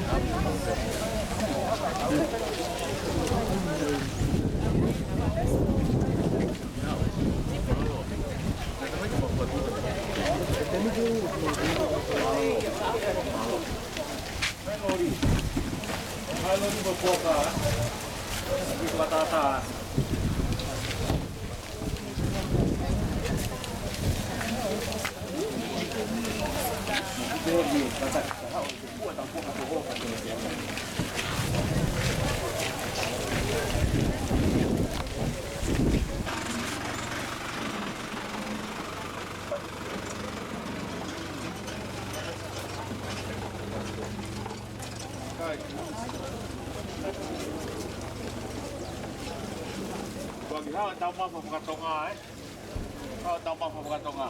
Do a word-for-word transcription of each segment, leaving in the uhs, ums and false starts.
Ko e kiʻi haʻu e taumafa fakatonga, ē? Haʻu e taumafa fakatonga.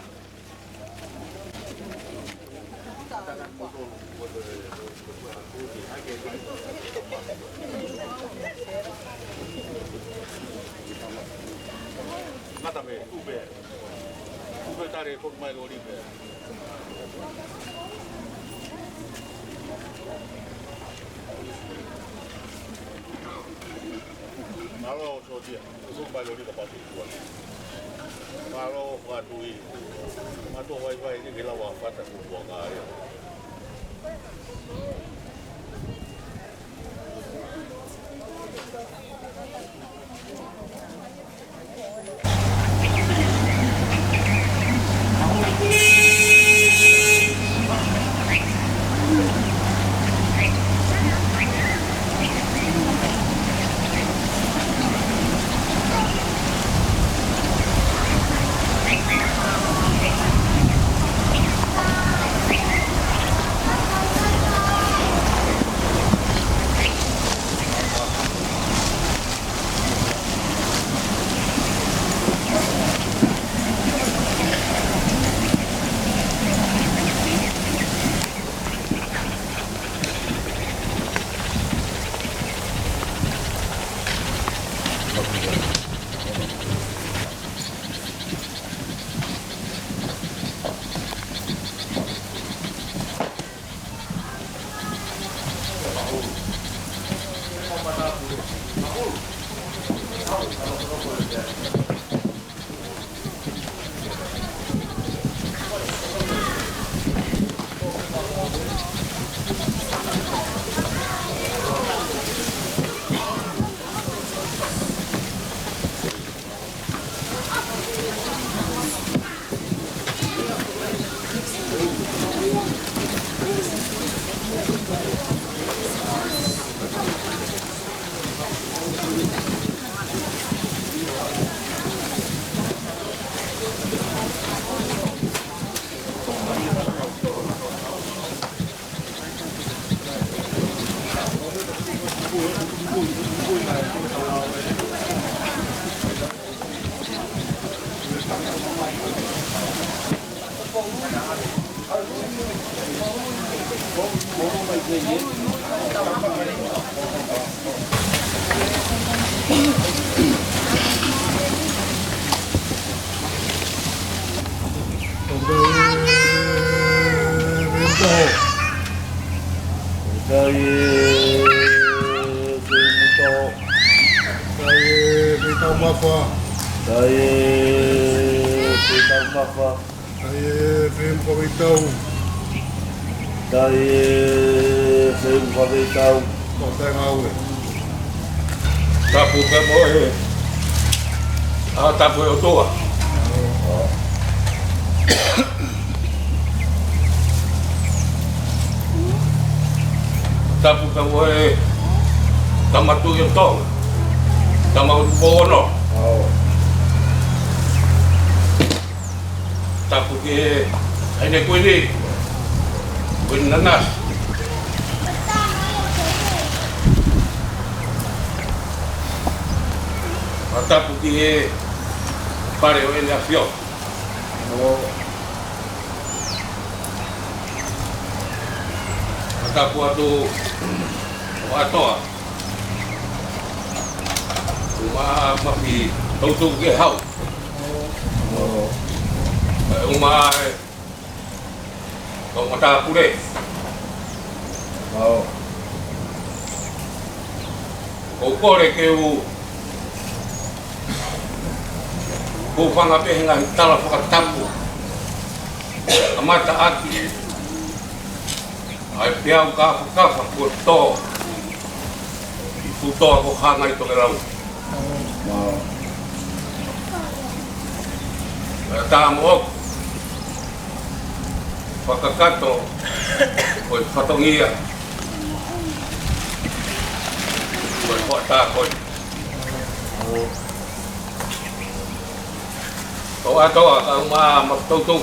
Ngata pē, tuʻu pē. Tuʻu pē tale, foki mai loli pē. Mālō, sōtia. Tuʻu mai loli ka patu tua. Mālō, fakatui. Mātuʻa vaivai ni ke lava fata kuo kuo ngā ia. Kai e femuto. Kai e feitau mafa. Kai e feitau mafa. Kai e feimuka feitau. Kai e feimuka feitau. Ko e taʻengaue. Tapu ke mo e. ʻA, tapu e ʻOtua. Tapu ke mo e. Tama Tuʻi ʻo Tonga. Tama Ulupono. Tapu ki he ʻEne Kuini, Kuini Nanasī. Pea tapu ki he Pale ʻo ʻEne ʻAfio. Pea tapu atu ʻo ʻAtoa. Uma mafi toutou ke hau. Uma e. Kau matāpule. Mālō. ʻOku ou kole ke u hūfanga pē he ngaahi tala fakatapu. Kamata ʻaki ʻa e peau kāfakafa kuo tō ʻi Futoa ko Hangai Tokelau. Pea tā moʻoku fakakakato ʻo e fatongia ʻo e hoʻatā ko ē. Tō atu ʻa e kau mā maʻa toutou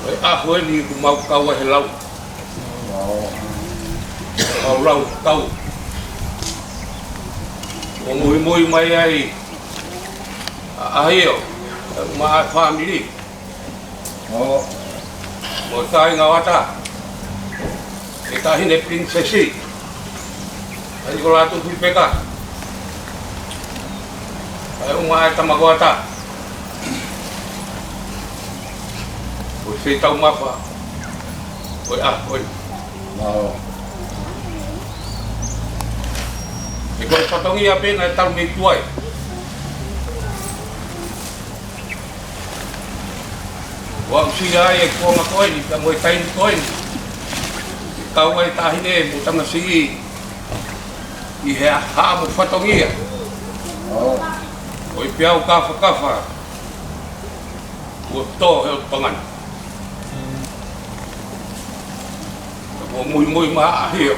ʻo e ʻaho ni kuo mau kau ai he lau. Mau lau kau. Kuo muimui mai ai ʻa ʻAhio, maʻa e fāmili. Mo e kāinga ʻo ʻAta. ʻE Taʻahine Pilinisesi. ʻA ia ko Lātūfuipeka. ʻA ia ʻuma ʻa e tama ko ʻAta. Ko e feitaumafa ʻo e ʻaho ko ē. ʻE ko e fatongia pē naʻe talu mei tuai. ʻO aʻusia ai e kuonga ko eni, ka mo e taimi ko eni. Kau ai Taʻahine mo tamasiʻi ʻi he haʻamo fatongia ʻo e peau kāfakafa kuo tō he ʻotu pangani. Ka kuo muimui mai ʻa ʻAhio.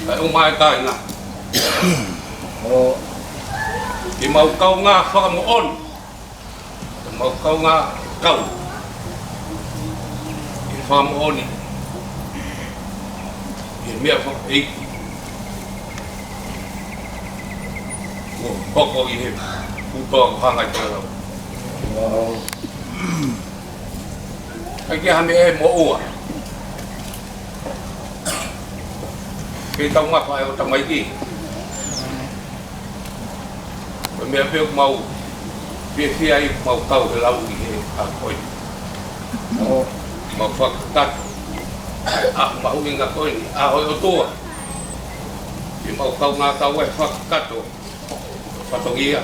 Kae ʻuma e kāinga. Ke mau kaungā fakamoʻoni. Ke mau kaungā kau. Ke fakamoʻoni ʻi he meʻa fakaʻeiki kuo hoko ʻi he Futoa ko Hangai Tokelau. ʻIkai ke ʻi ai ha meʻa ʻe moʻua. Ke tau mafa ʻa e ʻotu tamaiki. Ko e meʻa pē ʻoku mau fiefia ai ʻoku mau kau he lau ʻi he ʻaho ko ē. Mau fakakakato ʻa e ʻaho mahuʻinga ko eni, ʻaho ʻo e ʻOtua. Ke mau kaungā kau ai fakakakato fatongia.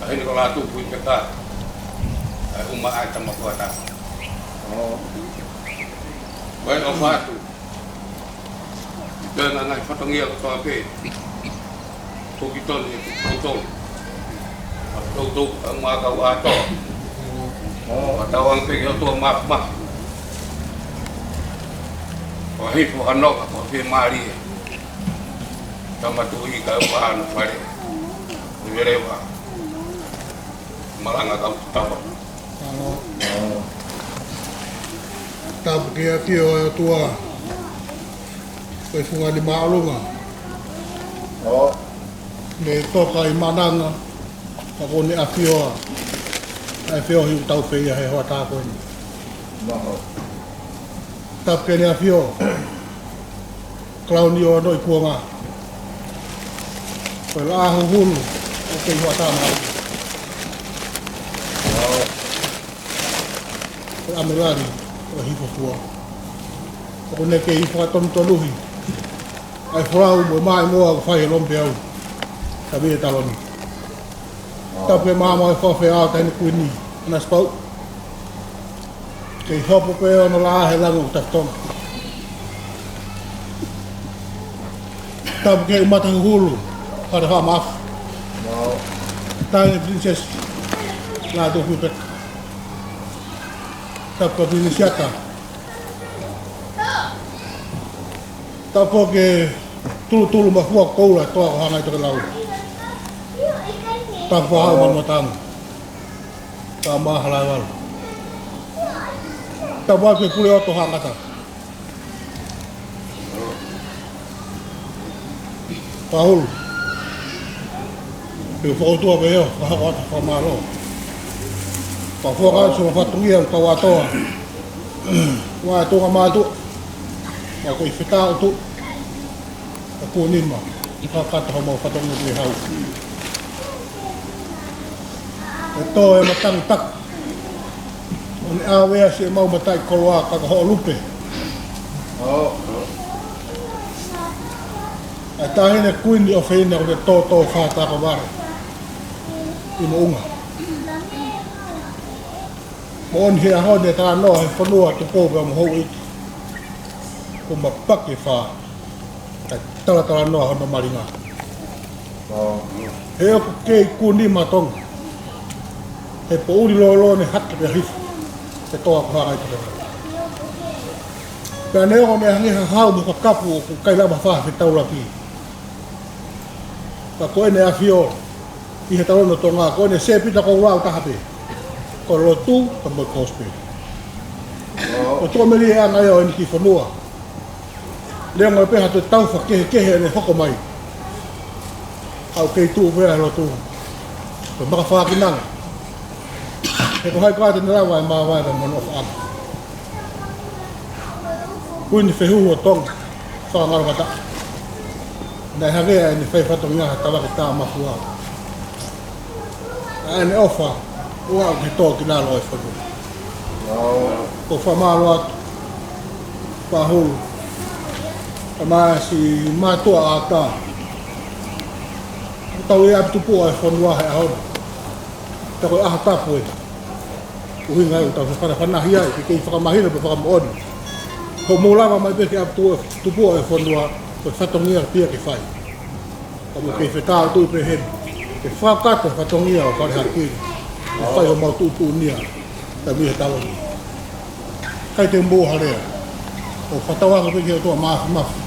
Taʻahine ko Lātūfuipeka. ʻA ia ʻuma ʻa e tama ko ʻAta. Ko e ʻofa atu. Pea ngaahi fatongia kotoa pē. Ko ki tonu e ki toutou. Toutou ʻa e mākau ʻa toa. Ka tau anga pē ki he ʻOtua Māfimafi. ʻO hifo hano ka ko e fiemālie. Tama Tuʻi kae ʻumaʻā hono fale. Ni veleva. Malanga kau tapa. Tapu ki he ʻafio ʻa e ʻOtua. Ko e fungani māʻolunga. ʻO. Ne toka ʻi Mananga. Ka ko ʻene ʻafio ʻa e feohi ʻoku tau fai ʻi he hoʻatā ko eni. Tapu ki heʻene ʻafio. Kalauni ʻo ʻene kuonga. Ko e laʻā huhulu ʻoku kei hoʻatā mai. Ko e ʻamelali ʻo e hifo fua. ʻOku ne kei fakatonutonuhi ʻa e folau mo e maʻimoa ʻoku fai ʻe Lomipeau. Ka mei he taloni. Tapu ki he maama ʻo e fakafeʻao Taʻahine Kuini ʻAna Sipauʻu. Kei hopo pē hono laʻā he langi ʻo Tafitonga. Tapu ki he ʻumata huhulu, Fale Fakamaafu. Taʻahine Pilinisesi Lātūfuipeka. Tapu ki he Pilinisi ʻAta. Tapu ki he tulutulu mafua koula toa ko Hangai Tokelau. Tapu ki he Haʻa ʻo Manuʻa Tangi. Ka mahala e valu. Tapu atu ki he pule ʻo Tohangata. Pahulu. Ke fakaʻotua pē ʻo fakahoko atu fakamālō. Ka fua ka so fatongia ka watoa. Wa tonga mātuʻa. Ka ko e fetā ʻotu. Ka kuo nima. Ka kata homau fatongia ki he hau. ʻE tō e matangi taku. ʻOku ne ʻave ʻa siʻemau mataʻikoloa ka ko hoʻo lupe. ʻA e taʻahine kuini ʻofeina ʻoku ne tōtō fātako vale ʻi Moʻunga. Moʻoni he ʻaho ni e talanoa he fonua Tupou pea mo Houʻeiki. Ko Mapake Fā. Kae talatalanoa hono malinga. He ʻoku kei kuni matonga. He poʻuli lōlō ne hake pea hifo. He toa ko Haʻakai Toketā. Pea neongo ne hangē ha hau mo e kakapu ʻoku ʻikai lava fai ha fetaulaki. Ka ko ʻene ʻafio ʻi he talanoa Tonga, ko ʻene sēpita ko lau taha pē. Ko e lotu, pea mo e kosipeli. Ko e tuʻamelie ʻanga ia ʻo eni ki fonua. Neongo pē ha toe taufa kehekehe ʻene hoko mai. ʻOku kei tuʻu pē ʻa e lotu. Ko e maka fākinanga. He ko hai koā te ne lava ʻe māvae pea mo hono ʻofaʻanga. Kuini fehuhu ʻo Tonga, fakangaloʻi mata. Naʻe hangē ʻa ʻene fai fatongia ha tavake tā mafua. ʻA ʻene ʻofa, ʻoku aʻu ki he tō ki lalo ʻo e fonua. Ko e fakamālō atu, Pāhulu, kae ʻumaʻā siʻi mātuʻa ʻatā. ʻOku tau ʻi ʻapitupuʻa ʻo e fonua he ʻaho ni. Ka ko e ʻaho tapu ē. ʻUhinga ʻoku tau fefanafanahi ai, ke kei fakamahino pea fakamoʻoni. Ko hoʻomou lava mai pē ki ʻapitupuʻa ʻo e fonua, ko e fatongia pē ia ke fai. Ka mou kei fetaulaki pē heni. Ke fakakakato e fatongia ʻo Fale Hakili. Ke fai homau tuʻutuʻuni ia. Taimi he taloni. ʻIkai te mou hale. ʻOku fakatauange pē ki he ʻOtua Māfimafi.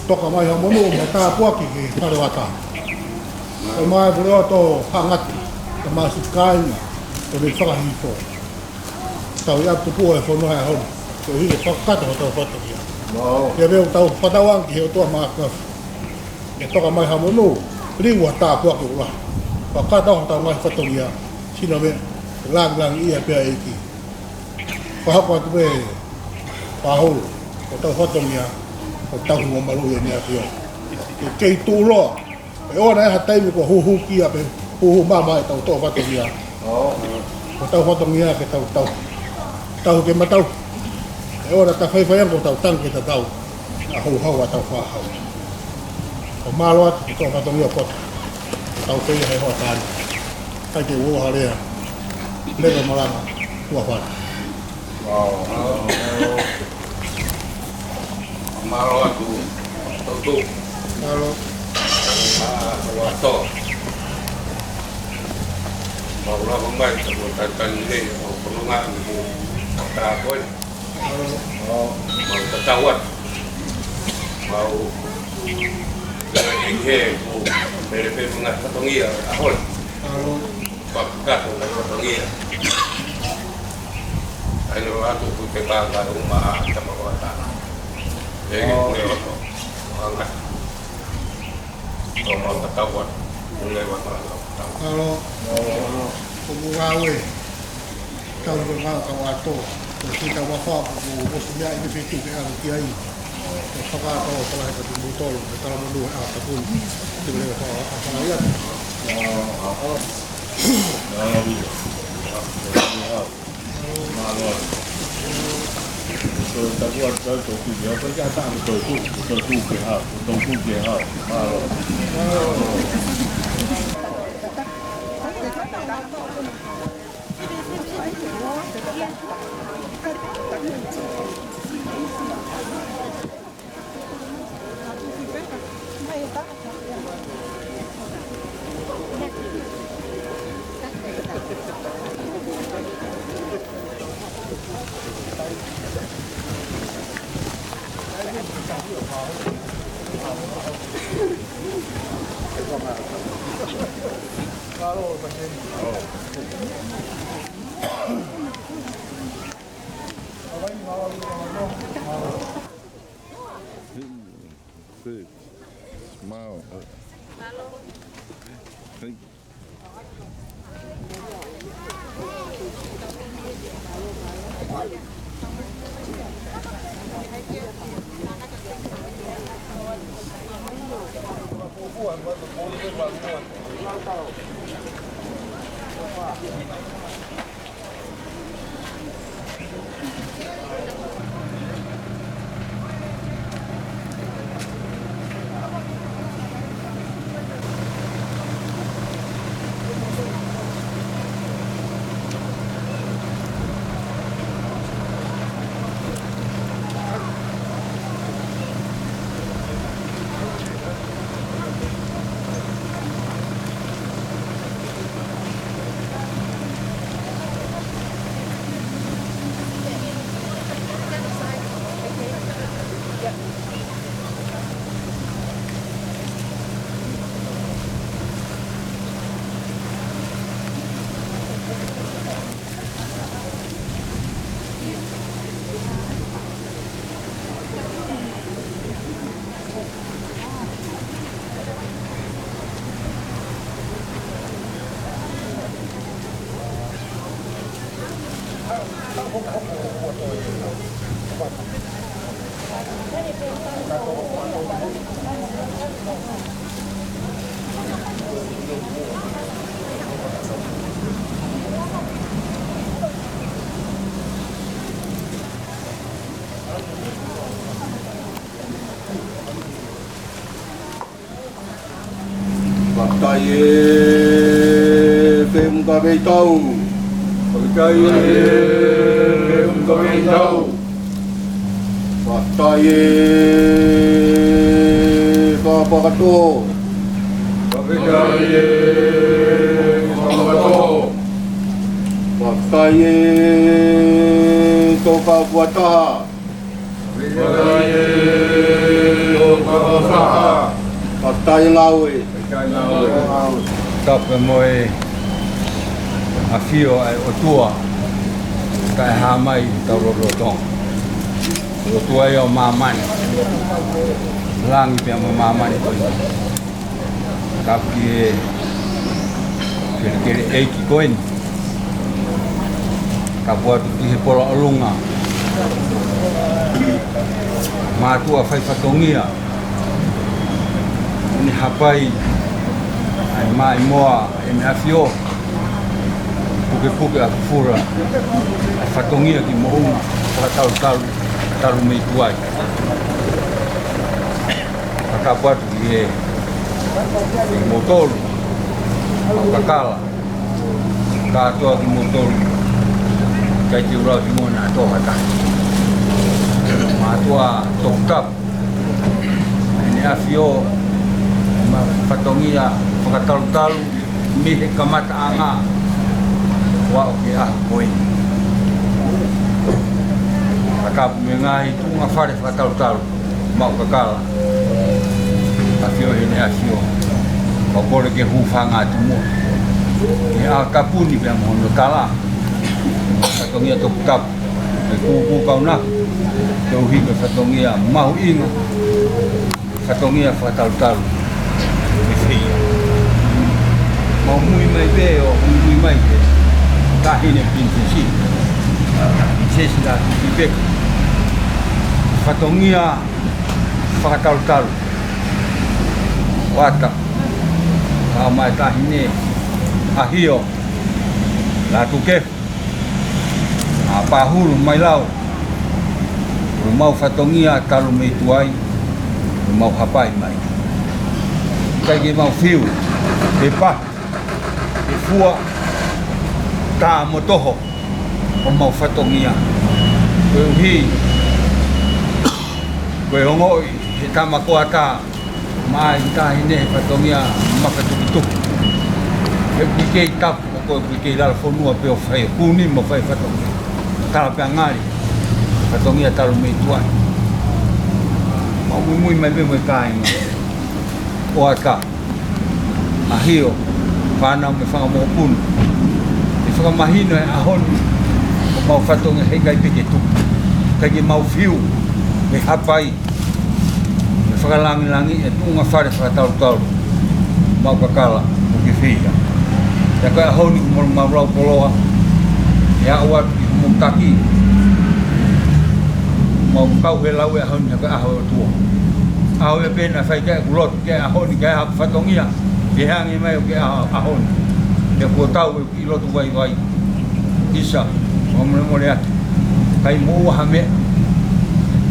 Toka mai Haʻamonū mo tāpuaki ki Faleata. Ko mai pule o to hangati. Ka masi kāinga. Ko e fakahifo. Tau ʻi ʻapitupuʻa ʻo e fonua he ʻaho ni. Ko e hili fakakakato hotau fatongia. Ke veu tau fakatauange ki he ʻOtua Māfimafi. Ke toka mai Haʻamonū, liu ha tāpuaki ʻoku lahi. Fakakakato hotau ngaahi fatongia, sino me, langilangiʻia pē ʻa e ʻEiki. Fakahoko atu pē, Pāhulu, ko hotau fatongia, ko e tauhi mo maluʻi ʻEne ʻAfio. Ke kei tuʻuloa, ʻe ʻoua naʻa ʻi ai ha taimi kuo huhuki ia pe huhu mamaʻo ʻetau toʻo fatongia. Ko hotau fatongia ke tau tau. Tau ke matau. ʻE ʻoua naʻa ta faifai ange ko hotau tangi ke tatau. ʻA houhau ʻa hotau fakahau. Ko e mālō atu ki he toʻo fatongia poto. Tau pē ia he hoʻatā ni. ʻIkai te u ʻohovale. Leva malanga. Tuʻa fale. Mālō atu, Tautu. Mālō. Mālō atu. Mālō mai, tau tatali nei, ʻo kononga ni, ʻo tā koe. Mālō. Mālō tatau atu. Mālō. Pea ʻi he, ko, pele pē muna fatongia, ʻa hoi. Mālō. Fakakakato ʻa e fatongia. ʻAi no atu ku te pānga uma ʻa Tamaroata. ʻE ke kule ʻoto. Anga. Tō mau tatau atu. Kule ʻoto anga. Mālō. Ko Muaue. Tau ko ngā ka wato. Ko si ka wafa ko ko si mea i me fetu ke anga ki ai. Ko fakakakato ʻo Fale Hakili mo Tupou. Ke tala manu e ʻa tapuni. Te mele fa a fala ia. Fish. Smile. Thank you. Fakafetaʻi e Feʻunga Veitau. Fakafetaʻi e Feʻunga Veitau. Fakafetaʻi e Fakapakato. Fakafetaʻi e Fakapakato. Fakafetaʻi e Toka Fuataha. Fakafetaʻi e Toka Fuataha. Fakafetaʻi e ngāue. Tapu mo e ʻafio ʻa e ʻOtua, taʻehāmai ʻi hotau lotolotonga. ʻOtua ia ʻo māmani, langi pea mo māmani ko ia. Tapu ki he kelekele ʻeiki ko eni. Tapu atu ki he pola ʻolunga. Mātuʻa fai fatongia. ʻEne hapai ʻa e maʻimoa ʻEne ʻAfio. Pukepuke ʻa fufula ʻa e fatongia ki moʻunga, fakatalutalu, talu mei tuai. Fakatapu atu ki he, kimoutolu, ʻa e kakala, kātoa kimoutolu, ʻikai te u lau ki mona tohata. Mātuʻa toputapu ʻEne ʻAfio, mo e fatongia fakatalutalu mei he kamataʻanga ʻo aʻu ki he ʻaho ko eni. Fakatapu mo e ngaahi tuʻunga fale fakatalutalu, maʻu kakala, ʻafio ʻEne ʻAfio. Kole ke hūfanga atu muʻa he ʻaho tapu ni pea mo hono tala. Fatongia toputapu. Ke kūkū kaunaki, ke ʻuhi ko e fatongia mahuʻinga, fatongia fakatalutalu. Ke feia. Mau muimui mai pē ʻo muimui mai pē. Taʻahine Pilinisesi. Pilinisesi Lātūkifika. Fatongia fakatalutalu. ʻOatu. Kae ʻumaʻā e taʻahine ʻAhio Lātūkefu. ʻA Pahulu mai lau. Ko e mau fatongia talu mei tuai, ko e mau hapai mai. ʻIkai ke mau fiu, ke pā, ke fua, tā mo toho, ko e mau fatongia. Koeʻuhi, ko e ongoʻi, he tama ko ata, mai taʻahine he fatongia makatukituki. He ʻoku ʻikai tapu ʻo ko ʻoku ʻikai lalo fonua pē ʻo fai kuni mo fai fatongia. Tala pē ʻa ngali, fatongia talu mei tuai. Mau muimui mai pē mo e kāinga. ʻOatu, ʻAhio, fānau mo e fanga mokopuna. Ke fakamahino he ʻaho ni, ko e mau fatongia heʻikai pē ke tupu. ʻIkai ke mau fiu, ke hapai. Ke fakalangilangiʻi e tuʻunga fale fakatalutalu. Mau kakala, ʻoku ke feia. Pea ko e ʻaho ni kuo mau lau koloa. ʻE aʻu atu ki hoʻomou taki. Mau kau he lau e ʻaho ni he ko e ʻaho ʻo e ʻOtua. ʻAho ia pē naʻe fai ki ai ʻeku lotu, ki he ʻaho ni, ki he ʻaho fatongia. Ke hangē mai ʻoku ke ʻaho, ʻaho ni. Pea kuo tau e ʻi lotu vaivai. ʻIsa, ʻoku molemole atu. ʻIkai moʻua ha meʻa.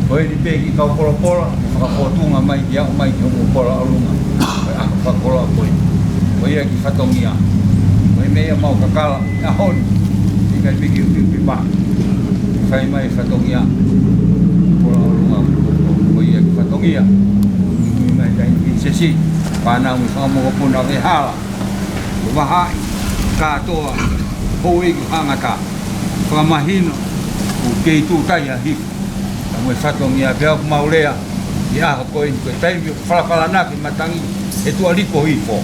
Ko eni pē kiʻi kau polopola, fakapōtunga mai ke aʻu mai ki hoʻomou pola ʻolunga. Ko e ʻaho fakakoloa ko ē. Ko ia ki fatongia. Ko e meʻa ia mau kakala, ʻaho ni. ʻIkai pē ke upiupi pā. Fai mai fatongia. Pola ʻolunga. Ko ia ki fatongia. Mai tai ki sesi. Fānau mo e fanga mokopuna ʻo e hala. Ko e vahaʻi, kātoa, houʻeiki, hangata. Fakamahino, ʻoku kei tuʻu tai ʻa hifo. Ka mo e fatongia pea ʻoku mau lea, ʻi he ʻaho ko eni ko e taimi ʻoku falafalanaki matangi, he Tuʻa Lipohifo.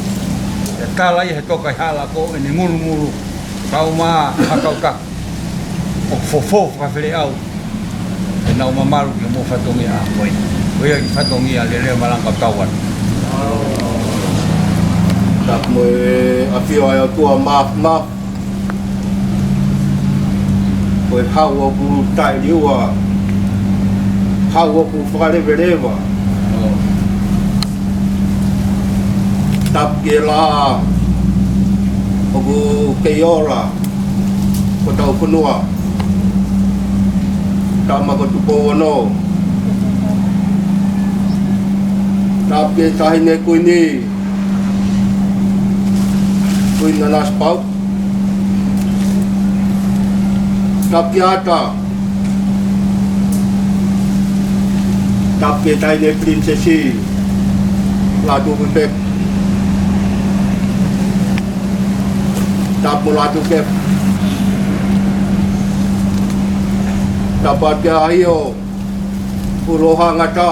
ʻE tala ia he toka ʻi hala ko ʻene ngulungulu, kae ʻumaʻā ha kau taki. ʻOku fofō fakafeleʻau. ʻE nau mamalu ki hoʻomou fatongia ʻaho ko ē. Ko ia ki fatongia lelei malanga tauan. Tapu mo e ʻafio ʻa e ʻOtua Māfimafi. Ko e hau ʻoku taʻeliua, hau ʻoku fakaleveleva. Tapu ki he laʻā ʻoku kei ola ko hotau fonua. Tama ko Tupou Ono. Tapu ki he Taʻahine Kuini, Kuini Nanasipauʻu. Tapu ki he ʻAta. Tapu ki he Taʻahine Pilinisesi Lātūpepa. Tapu Lātūpepa. Tapu ki he ʻAhio, ʻUluʻohangata.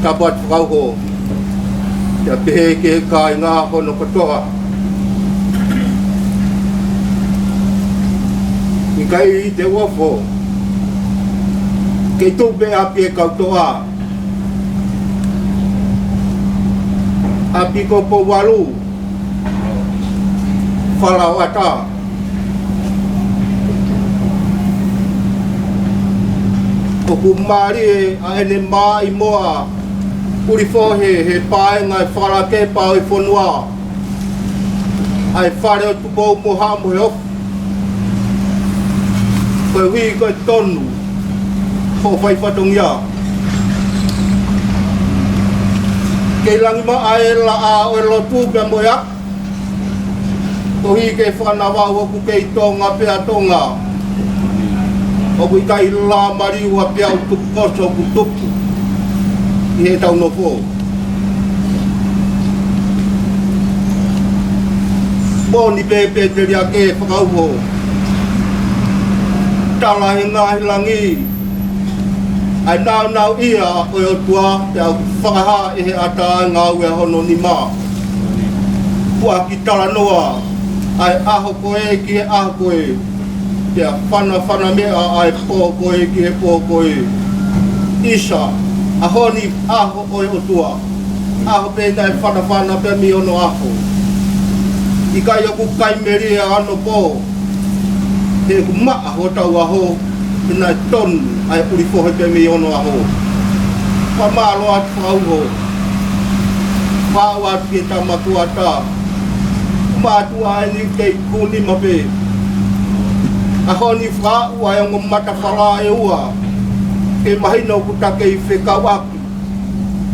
Tapu atu fakauho, pea pehē ki he kāinga hono kotoa. ʻIkai te u ofo, kei tupe ʻapi e kau toʻa. ʻApi ko Pouvalu, Falaoʻata. ʻOku mālie ʻa ʻene maʻimoa ʻuli fohe he paenga e fala kepa ʻo e fonua, ʻa e fale ʻo Tupou mo Haʻa Moheofo. Koeʻuhi ko e tonu hoʻo fai fatongia. Kei langimaʻa e laʻā ʻo e lotu pea mo e ʻapi. Koeʻuhi ke fakanavau ʻoku kei Tonga pē ʻa Tonga. ʻOku ʻikai lā maliu ʻa pea u tupu koso ʻoku tupu ʻi heʻetau nofo. Moʻoni pē Peteliake fakauho. Tala he ngaahi langi ʻa e naunauʻia ʻo e ʻOtua, pea ʻoku fakahā ʻe he ʻatā ʻa e ngāue ʻa hono nima. Puʻaki talanoa ʻa e ʻaho ko ē ki he ʻaho ko ē, pea fanafana meʻa ʻa e pō ko ē ki he pō ko ē. ʻIsa, ʻaho ni ʻaho ʻo e ʻOtua, ʻaho pē naʻe fanafana pē mei onoʻaho. ʻIkai ʻoku kai melie ʻa hono pō, he ʻoku maʻa hotau ʻaho, he naʻe tonu ʻa e ʻuli fohe pē mei onoʻaho. Fakamālō atu fakauho. Faʻu atu ki he tama ko ʻAta. Mātuʻa eni kei kuni mape. ʻAho ni fakaʻu ʻa e ongo matafala ʻe ua, ke mahino ʻoku ta kei fekauʻaki.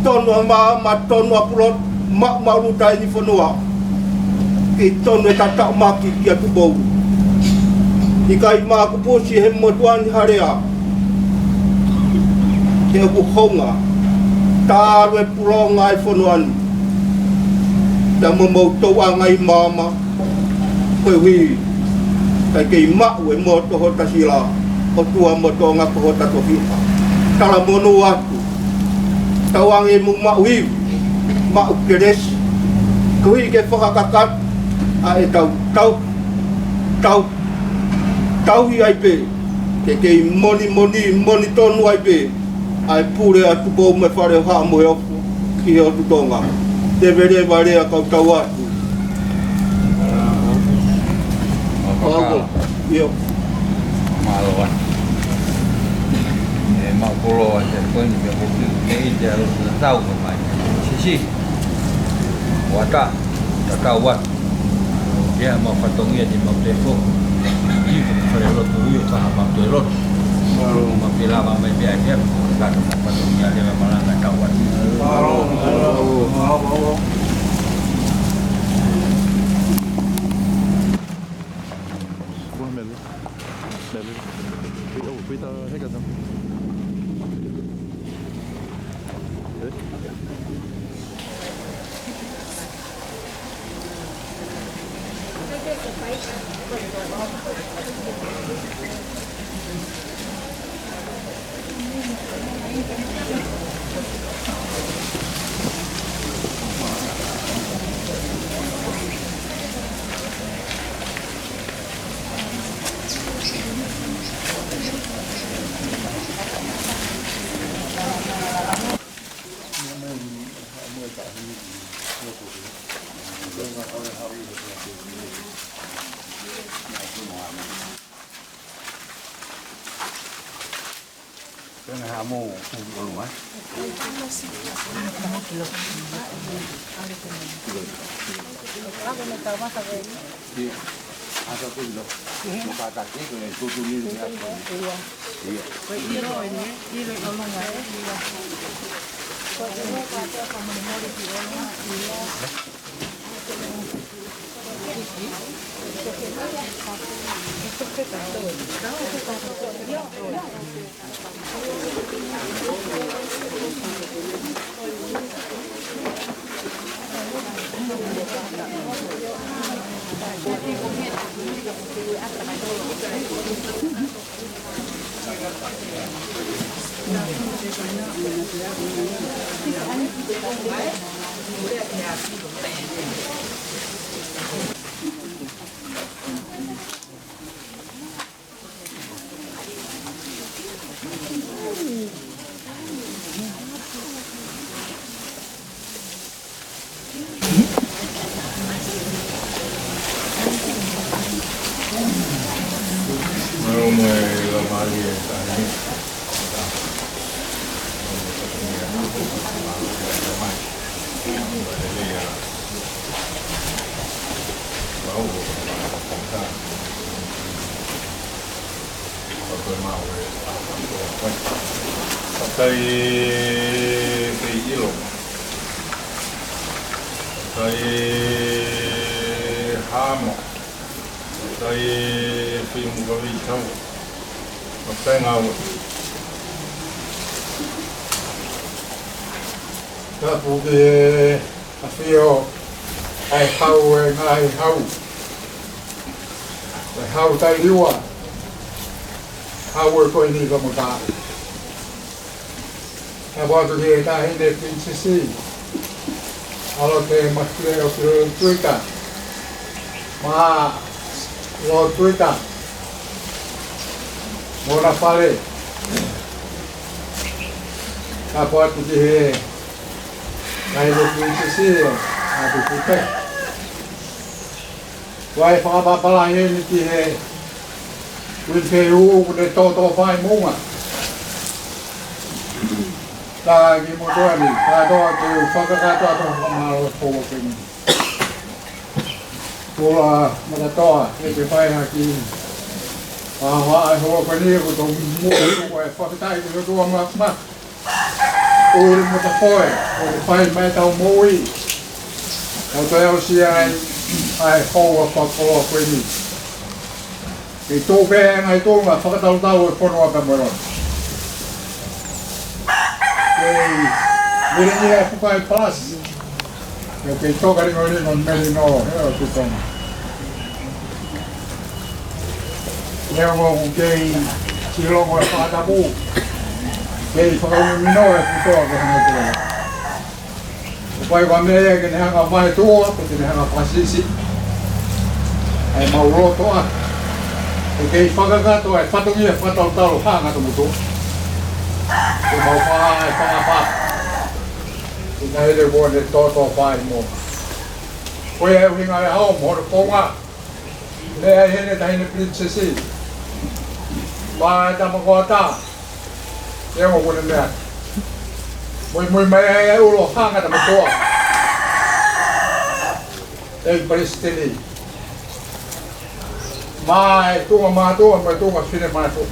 Tonu ʻa maama, tonu ʻa pulotu, maʻumaʻuluta eni fonua. Kei tonu e tataʻumaki kia Tupou. ʻIkai makupusi he motuʻa ni ha lea, he ʻoku hounga, talu e pulonga e fonua ni. Pea mo mou touʻanga ʻi maama, koeʻuhi ʻikai kei maʻu e moto hota sila, ʻOtua mo Tonga ko hota tofiʻa. Talamonū atu. Tauange mo maʻu ivi, maʻu kelesi, koeʻuhi ke fakakakato ʻa e tau, tau, tau, tauhi ai pē, ke kei moni, moni, moni tonu ai pē ʻa e pule ʻa Tupou mo e fale ʻo Haʻa Moheofo ki he ʻOtu Tonga. Te vele vale ʻa kau tau atu. Mālō. ʻIo. Mālō atu. ʻE mau koloa te koini me kopi ke i te alo na tau ka mai. Sisi. ʻOata, tatau atu. ʻIa mau fatongia ni mau tefo. ʻI ko fale lotu ui o kaha mau te lotu. Mālō. Mau te lava mai pea ia. Ka mau fatongia leva malanga tau atu. Mālō. Mālō. Mele. Mele. Pita, pita, heka ta. Eh? Anga hamu ʻolunga. Anga ko ilo. Mo kātaki ko e tutu ni ni ako. Ia. Kakai kei ʻilo. Kakai hamo. Kakai fimu kavei tau. Kakai ngāue. Ka puke ʻAfio, ʻa e hau ʻo e ngaahi hau. ʻA e hau taʻeliua. Hau ʻo e ko eni ka mo tā. Ka ʻoatu ki he Taʻahine Pilinisesi. ʻAlote Mafileʻo Filotuita. Maʻa Lotuita. Mo hona fale. Ka ʻoatu ki he Taʻahine Pilinisesi, ʻa Tukupe. Ko e fakapapālangi eni ki he Kuini Fehuʻu kuo ne tōtō fai moʻunga. Ka ki motuʻa ni, kātoa ke u fakakakato atu ha fakamālō foʻou ki he Tuʻi Makatoa, ʻe ke fai hake. ʻA, ʻa e houa ko eni ko e tau muʻa ko e fakataʻi ki he ʻOtua Māfimafi. ʻUri mo Tafoe, ʻo ne fai mai ʻetau moʻui. ʻO toe aʻusia ai, ʻa e houa fakakoloa ko eni. Kei tuʻu pē ʻa e ngaahi tuʻunga fakatalutalu ʻo e fonua pea mo e lotu. Kei vilingia e fuka ʻi Palasi. Kei, kei toka lingolingo melino, he ʻo Tutonga. Neongo ʻoku kei siʻi longo e fakatapu. Kei fakaʻunuʻunu e putoa ke hanga te. ʻOku ʻikai ko e meʻa ia ke ne hanga ʻo vahetuʻa, pe te ne hanga ʻo fakasiʻisiʻi ʻa e mau loto ʻa. ʻE kei fakakakato ʻa e fatongia fakatalutalu hanga ʻo motuʻa. ʻE mau fā, ʻe fā fā. ʻI he ʻaho ko eni tōtō fai mo. Ko ia ʻuhinga e hao mo hono konga. Lea ʻa e Taʻahine Pilinisesi. Pā e tama ko ata. Ia mo kune meʻa. Muimui mai ai e ulo hanga ʻo motuʻa. ʻEiki Palesiteni. Maʻa e tuʻunga mātuʻa, mo e tuʻunga finemātuʻa.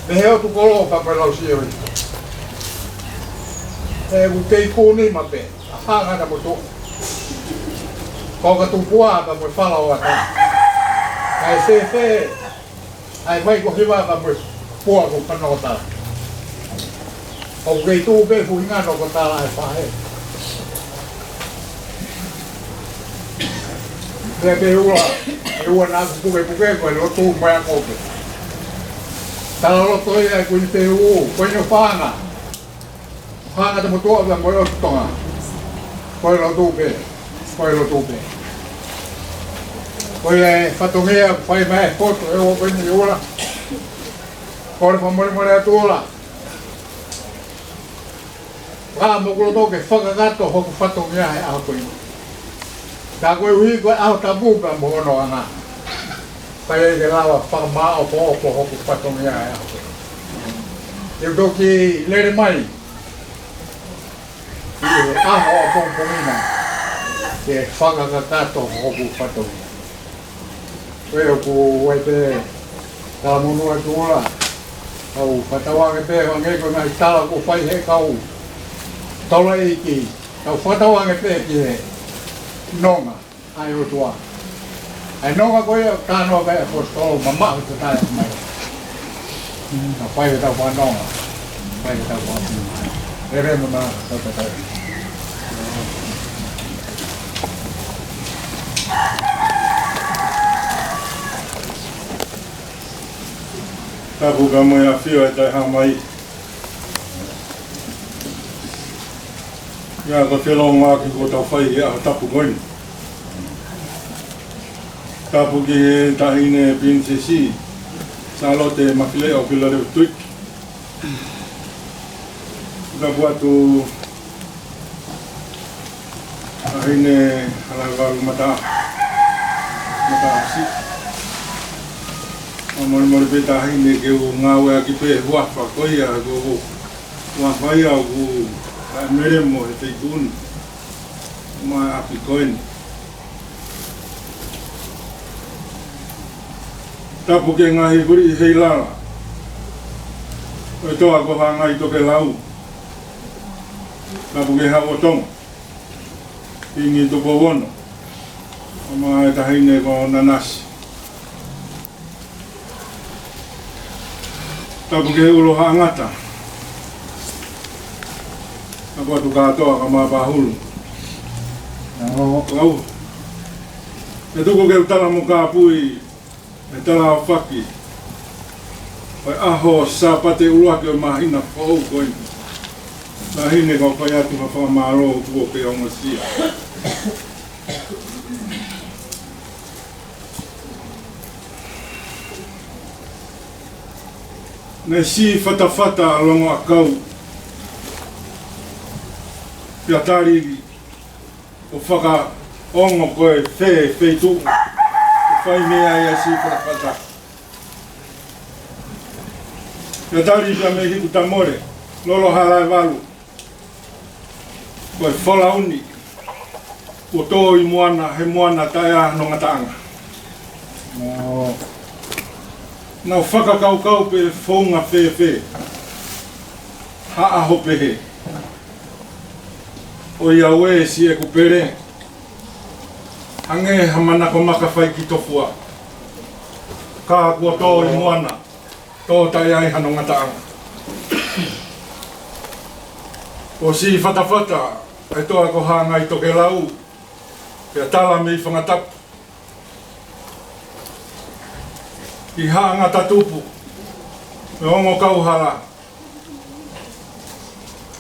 Mei he ʻotu kolo pea mo e lau sio. ʻE ʻoku kei kuni mape. Hanga ʻo motuʻa. Ko ka tupuʻa pea mo e fala ʻo ata. ʻA e fēfē. ʻA e vai ko hiva pea mo e pua ko panokotala. ʻOku kei tuʻu pē fuʻu hinga nokotala ʻa e faʻē. Pea pē ua, ʻe ua naʻa ku pukepuke ko e lotu mo e ako pē. Tala loto ia ʻa e Kuini Fehuʻu, ko ʻene fanga. Hanga ʻo motuʻa pea mo e ʻOtu Tonga. Ko e lotu pē. Ko e lotu pē. Ko ia e fatongia, fai mai e fotu, ʻe ua ko eni ʻi ʻolunga. Ko e fakamolemole atu ʻolunga. Ka mo kulo tō ke fakakakato hoku fatongia he ʻaho ko eni. Ka koeʻuhi ko e ʻaho tapu pea mo hono anga. Ka ʻe ke lava fakamaʻopoʻopo hoku fatongia he ʻaho ko eni. Te u toki lele mai ʻi he ʻaho ʻapongipongi na ke fakakakato hoku fatongia. Ko ia ʻoku ou ʻai pē talamonū atu ʻola, kau fakatauange pē hangē ko e ngaahi tala kuo fai ʻe he kau taulaʻeiki, kau fakatauange pē ki he nonga ʻa e ʻOtua. ʻA e nonga ko ia ʻoku talanoa ki ai ʻa e ʻaposetolo, mamaʻo ʻo taʻe mai. Ka fai ʻetau fakanonga, fai ʻetau fakanonga. Lele mai, tau tatau. Tapu ka mo e ʻafio ʻa e Taʻehāmai. ʻIa, ko e felōngoaki kuo tau fai he ʻaho tapu ko eni. Tapu ki he Taʻahine Pilinisesi Sālote Mafileʻo Pilato Tuiki. Tapu atu Taʻahine Halaevalu Mata, Mataʻosi. Fakamolemole pē Taʻahine ke u ngāueʻaki pē huafa ko ia, ko e huafa ia ʻoku taʻemelemo he feituʻu ni, mo e ʻapi ko eni. Tapu ki he ngaahi huliʻi heilala ʻo e toa ko Haʻangaitokelau. Tapu ki he Hau ʻo Tonga, Kingi Tupou Ono, mo e Taʻahine ko Nanasi. Tapu ki he ʻUluhaʻangata. Tapu atu kātoa, kae ʻumaʻā Pāhulu. Kau. Te u tuku ke u tala mo kāpui e tala ʻaofaki ʻo e ʻaho Sāpate ʻuluaki ʻo e māhina foʻou ko eni. Taʻahine, kau fai atu ha fakamālō kuo ke ongosia. Naʻe siʻi fatafata ʻa Longoʻakau, pea tali ʻo fakaongo ko e fē feituʻu ʻoku fai mei ai ʻa e siʻi fatafata. Pea tali pea mei Hiku Tamole, Lolo Halaevalu, ko e folauni kuo tō ʻi Moana, he moana taʻe ʻi ai hano ngataʻanga. ʻO, naʻa ku fakakaukau pe founga fēfē ha ʻaho pehē. ʻOiauē, ʻosi ʻeku pele, hangē ha manako maka fai ki Tofua, ka kuo tō ʻi Moana, tō taʻe ʻi ai hano ngataʻanga. Kuo siʻi fatafata ʻa e toa ko Haʻangaitokelau, pea tala mei Fangatapu ki Haʻangatatupu, mo Ongokauhala,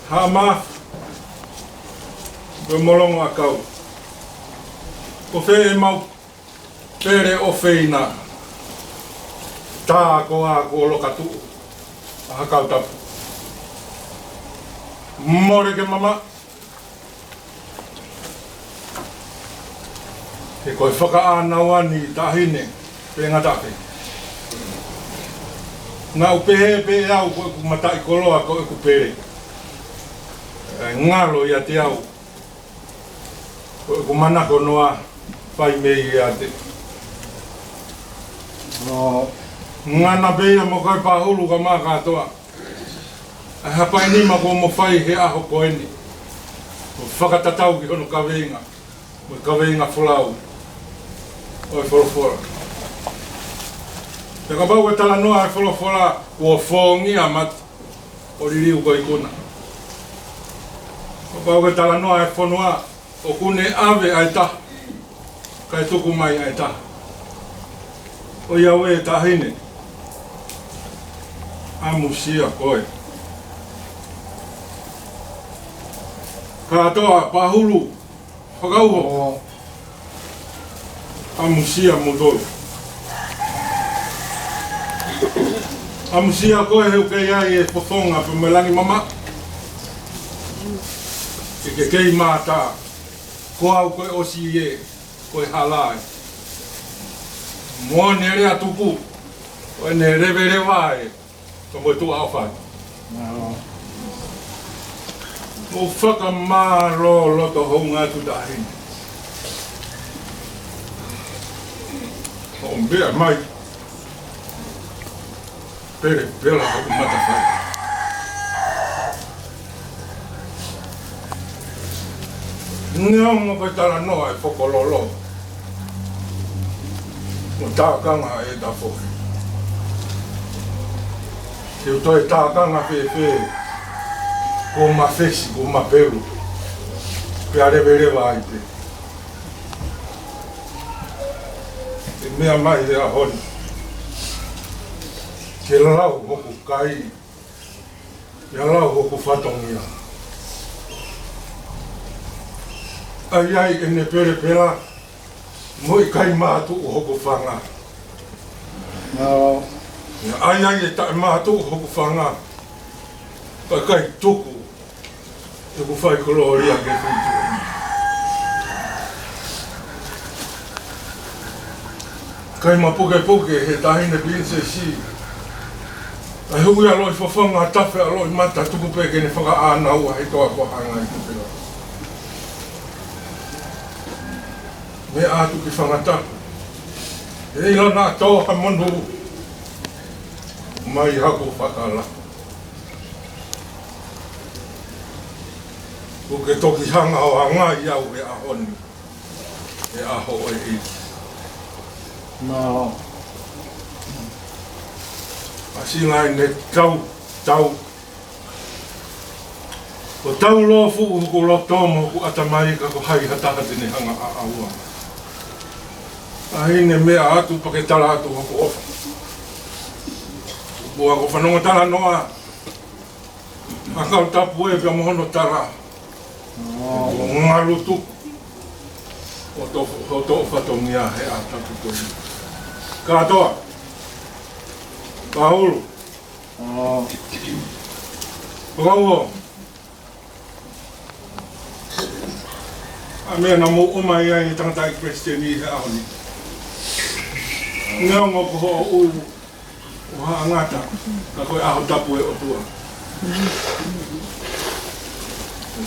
Haʻamaafi, mo Longoʻakau. Ko fē ʻemau pele ʻofeina, tā ko ā kuo lokatuʻu ʻa Haʻakau Tapu. Mole ke mamaʻo, he ko e fakaʻānaua ni, Taʻahine, pe ngata pē. Naʻa ku pehē pē ʻe au ko ʻeku mataʻikoloa ko ʻeku pele. ʻE ngalo ʻiate au ko ʻeku manako noa fai mei ʻiate. ʻO, ngana pē ia mo koe Pāhulu kae ʻumaʻā kātoa ʻa e hapai nima kuo mo fai he ʻaho ko eni, ʻo fakatatau ki hono kaveinga, mo e kaveinga folau ʻo e folofola. Pea kapau ko e talanoa ʻa e folofola, kuo fōngia mata ʻo liliu ko e ikuna. Kapau ko e talanoa ʻa e fonua, ʻoku ne ʻave ʻa e taha, kae tuku mai ʻa e taha. ʻOiauē, Taʻahine, ʻamusia koe. Kātoa, Pāhulu, fakauho. ʻAmusia moutolu. ʻAmusia koe he ʻoku kei ʻi ai e fofonga pea mo e langi mamaʻo. Ke ke kei mātā. Ko au ko e ʻosi ē, ko e hala ē. Mo ʻene lea tuku, ko ʻene leveleva ē, ka mo e tuʻa ʻofa ē. Mālō. Mou fakamālō loto hounga atu taʻahine. ʻO meʻa mai. Pelepela hoku matafai. Neongo ko e talanoa ʻe fokololo, ʻo tākanga ʻe tafoki. Te u toe tākanga fēfē, kuo mafesi, kuo mapelu, pea leveleva ai pē. ʻE meʻa mai he ʻaho ni, ke lau hoku kai, ke lau hoku fatongia. ʻAi ai ʻene pelepela, mo ʻikai mātuʻu hoku fanga. Nā. ʻAi ai ʻe taʻemātuʻu hoku fanga, pea ʻikai tuku ʻeku fai kolōlia ke futu. ʻIkai mapukepuke he taʻahine pilinisesi. ʻAi hui ʻaloʻi fofonga, tafe ʻaloʻi mata, tuku pē ke ne fakaʻānaua he toa ko hangai tupe. Meʻa atu ki Fangatapu. ʻE ʻilo naʻa tō ha monū mai haku fakala. Kuo ke toki hanga ʻo hangai au he ʻaho ni, he ʻaho ʻo e ʻEiki. Mālō. ʻAsi ngai ne tau, tau. Ko tau lōfuʻu hoku loto mo hoku ʻatamai, ka ko hai ha taha te ne hanga ʻo ʻaʻau. ʻAi ne meʻa atu pea ke tala atu hoku ʻofa. Kuo u fanongo talanoa ʻa Kautapu ē pea mo hono tala. ʻO ngalu tuku hoto, hoto fatongia he ʻaho tapu ko eni. Kātoa. Paulu. ʻO. Pakauo. ʻA e meʻa naʻa mou ʻomai ai e tangataʻeiki palesiteni he ʻaho ni. Neongo ko hoʻo ʻū ʻo haʻa ngata, ka ko e ʻaho tapu ʻo e ʻOtua.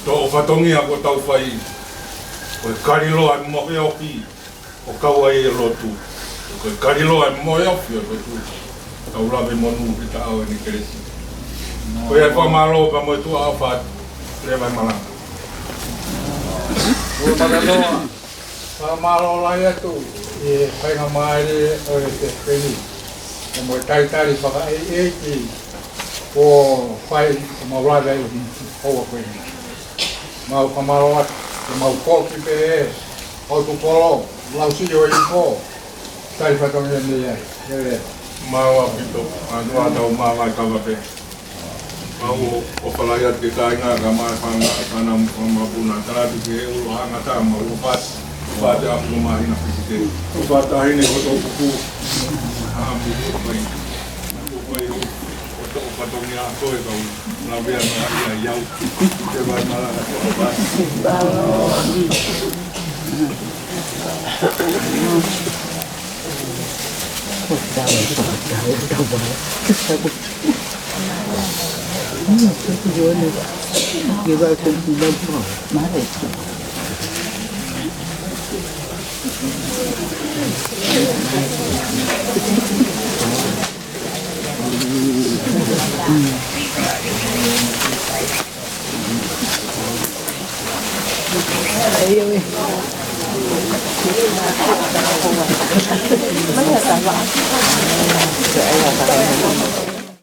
Ko e fatongia kuo tau fai, ko e kaliloa mo e ofi, ʻo kau ai e lotu. Ko e kaliloa mo e ofi ʻo e lotu. Tau lave monū he taʻu ni, kelesi. Ko ia, fakamālō pea mo e tuʻa ʻofa, leva e malanga. Ko e fakaloa. Fakamālō lahi atu ʻi he faingamālie ʻo e Sēpeni, pea mo e talitali fakaʻeiʻeiki kuo fai ʻo mau lave ai ʻi he houa ko eni. Mau fakamālō atu, ʻo mau foki pē ʻo tupolo, lau sio i ko, tali fatongia mei ai, lele. Mau ʻaupito, ʻa nua tau māvae kava pē. Mau ʻofa lahi atu ki he kāinga, kae ʻumaʻā e fānau, fānau mo e fanga mokopuna, tala atu ki he ʻulu ʻo Hangata, mau ʻofa atu, ʻofa atu ʻa e ʻapi ko Māhina Fisite. ʻOfa atu taʻahine ko Toʻukupu. ʻA, mo ʻofa atu. ʻOfa atu, ʻofa atu ki he fatongia ko ē kau lavea mai ai au. Ke vai malanga ko ʻofa atu.